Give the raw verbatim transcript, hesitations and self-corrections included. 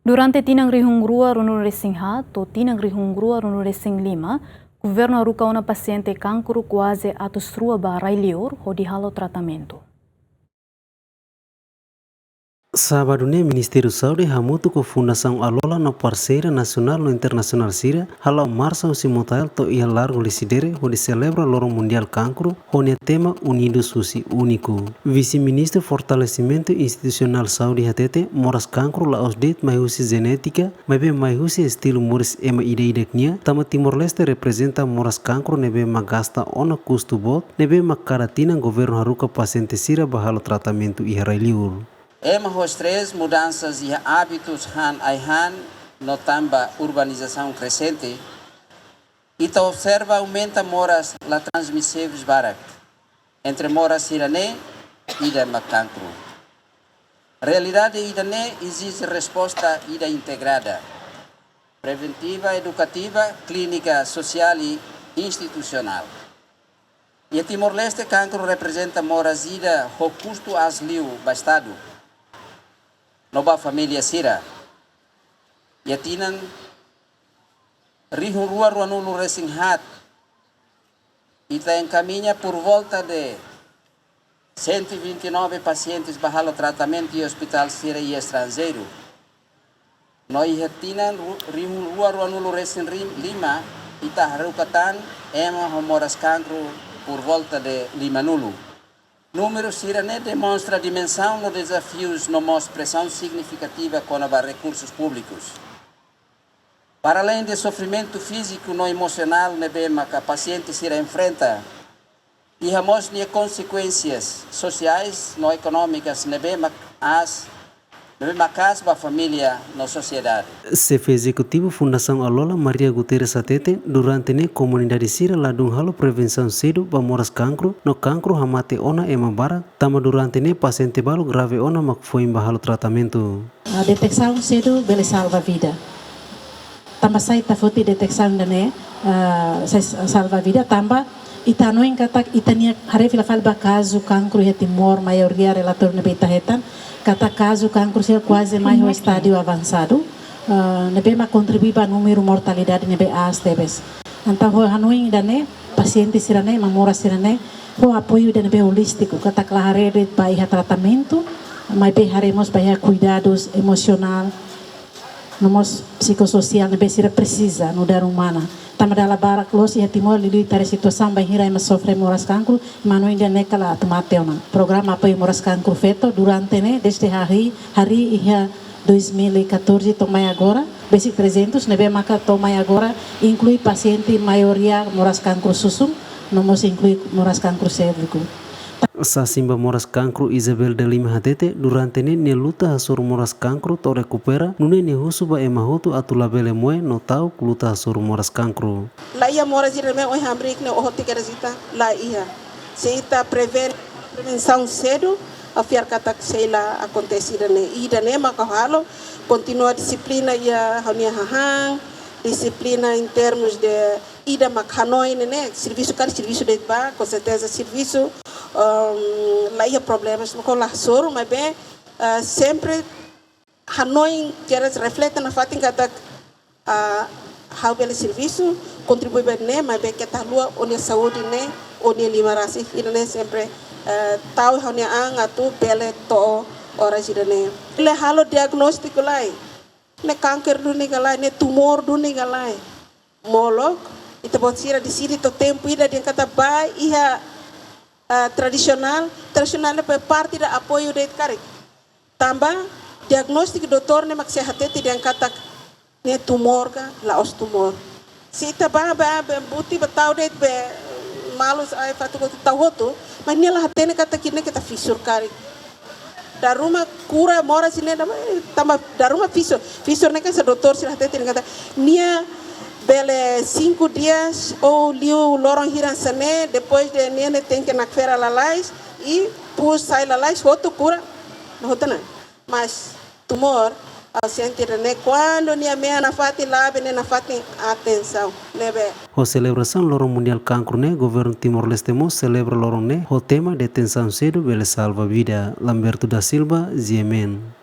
Durante tinan rihun rua ruanulu resin haat to'o tinan rihun rua ruanulu resin lima, governu haruka ona pasiente kankru kuaze atus rua ba rai-liur hodi halo tratamentu. Sábadu ne'e, Ministériu Saúde hamutuk ho Fundasaun Alola no parseira nasionál no internasionál sira hala'o marsa husi Motael to'o iha Largu Lecidere hodi selebra Loron Mundiál Kankru ho nia tema Unidos husi Úniku. Vise-Ministru Fortalesimentu Institusionál Saúde hatete, moras kankru la'ós de'it mai husi jenétika, maibé mai husi estilu moris ema ida-idak nian, tanba Timor-Leste reprezenta moras kankru ne'ebé mak gasta ona kustu boot, ne'ebé mak kada tinan governu haruka pasiente sira ba halo tratamentu iha rai-liur. Ema ho estrés, mudansas iha hábitus han ai-han no tanba urbanizasaun krexente, ita observa aumenta moras la transmisivis barak. Entre moras sira-ne'e, ida mak kankru. Realidade ida-ne'e ezije resposta ida integrada, preventiva, edukativa, klínika, sosiál i institusionál. Iha Timor-Leste, kankru reprezenta moras ida ho kustu aas liu ba Estadu no ba família sira. Iha tinan rihun rua ruanulu resin haat, ita enkamiña por volta de cento e vinte e nove pasientes ba halo tratamentu iha ospitál sira iha estranjeiru. No iha tinan ru-, rihun rua ruanulu resin rim-, lima, ita haruka tan ema ho moras kankru por volta de limanulu. Númeru sira-ne'e demonstra dimensaun no dezafius no mós presaun signifikativa kona-ba rekursus públikus. Para além de sofrimentu fíziku no emosionál ne'ebé maka pasiente sira enfrenta, iha mós nia konsekuénsias sosiais no ekonómikas ne'ebé mak aas, ne'ebé maka'as ba família no sosiedade. Xefe Ezekutivu Fundasaun Alola, Maria Guterres hatete, durante ne'e komunidade sira ladún halo prevensaun sedu ba moras kankru, no kankru hamate ona ema barak, tanba durante ne'e pasiente balu grave ona mak foin ba halo tratamentu. Ah, detesaun sedu bele salva vida. Tanba sá ita foti detesaun ida-ne'e, ah, sa-, salva vida, tanba ita hanoin katak ita-nia haree fila fali ba kazu kankru iha Timor, maioria relatóriu ne'ebé ita hetan, katak kazu kankru sira kuaze mai ho estádiu avansadu, ah, ne'ebé mak kontribui ba númeru mortalidade ne'ebé aas tebes. Entaun, ho hanoin ida-ne'e, pasiente sira-ne'e, ema moras sira-ne'e, ho apoiu ida ne'ebé holístiku, katak la haree de'it ba iha tratamentu, maibé haree mós ba iha kuidadus emosionál, no mós psikososiál ne'ebé sira presiza nu'udar umana. Tanba dala barak loos iha Timor, liuliu ita haree situasaun bainhira ema sofre moras kankru, ema hanoin dehan ne'e kala atu mate ona. Programa apoiu moras kankru feto durante ne'e, dezde harii, harii iha dois mil e catorze to'o mai agora, besik trezentus, ne'ebé maka to'o mai agora inklui pasiente maioria moras kankru susun, no mós inklui moras kankru sérviku. Sasin ba moras kankru, Isabel de Lima hatete, durante ne'e nia luta hasoru moras kankru to'o rekupera, nune'e nia husu ba ema hotu atu labele moe no ta'uk luta hasoru moras kankru. La iha moras ida ne'e ohin hamriik ne'e oho tiga ita, la iha. Se ita prevene, prevensaun sedu, ha'u fiar katak sei la akontese ida-ne'e. Ida-ne'e maka halo, kontinua dixiplina iha ha'u-nia hahán, dixiplina em termos de ida mak hanoin ne'e, servisu karik servisu de'it ba, com certeza servisu, ehm, la iha problemas, maka la hasoru, maibé, ah, sempre hanoin, kedas reflete nafatin katak, ah, ha'u bele servisu, kontribui ba ne'e, maibé keta haluha ó-nia saúde ne'e, ó-nia liman rasik, ida-ne'e sempre, eh, tau ha'u-nia an atu bele to'o oras ida-ne'e. Bele halo diagnóstiku lai, ne'e kanker duni ka lae, ne'e tumór duni ka lae. Molok, ita-boot sira deside to'o tempu ida dehan katak ba iha, ah, tradisionál, tradisionál ne'e parte ida apoiu de'it karik. Tanba diagnóstiku doutór ne'e mak sei hatete dehan katak ne'e tumór ka, la'ós tumór. Se ita ba, ba, ba, buti ba tau de'it be malus ai fatuk hotu tau hotu, mas nia la hatene katak ida-ne'e keta fisur karik. Dala ruma kura moras ida-ne'e dala, tanba dala ruma fisur. Fisur ne'e kan se doutór sira hatete dehan katak nia bele cinco dias ou liu loron hirak hanesan ne'e, depois de nia ne'e tenke nakfera lalais, i pus sai lalais, hotu kura, no hotu ona. Mas tumór, ha'u sente dehan ne'e kuandu nia mean nafatin, laben ne'e nafatin atensaun, ne'ebé. Ho selebrasaun Loron Mundiál Kankru ne'e, Governu Timor-Leste mós selebra loron ne'e ho tema Detensaun Sedu Bele Salva Vida. Lamberto da Silva, G M N.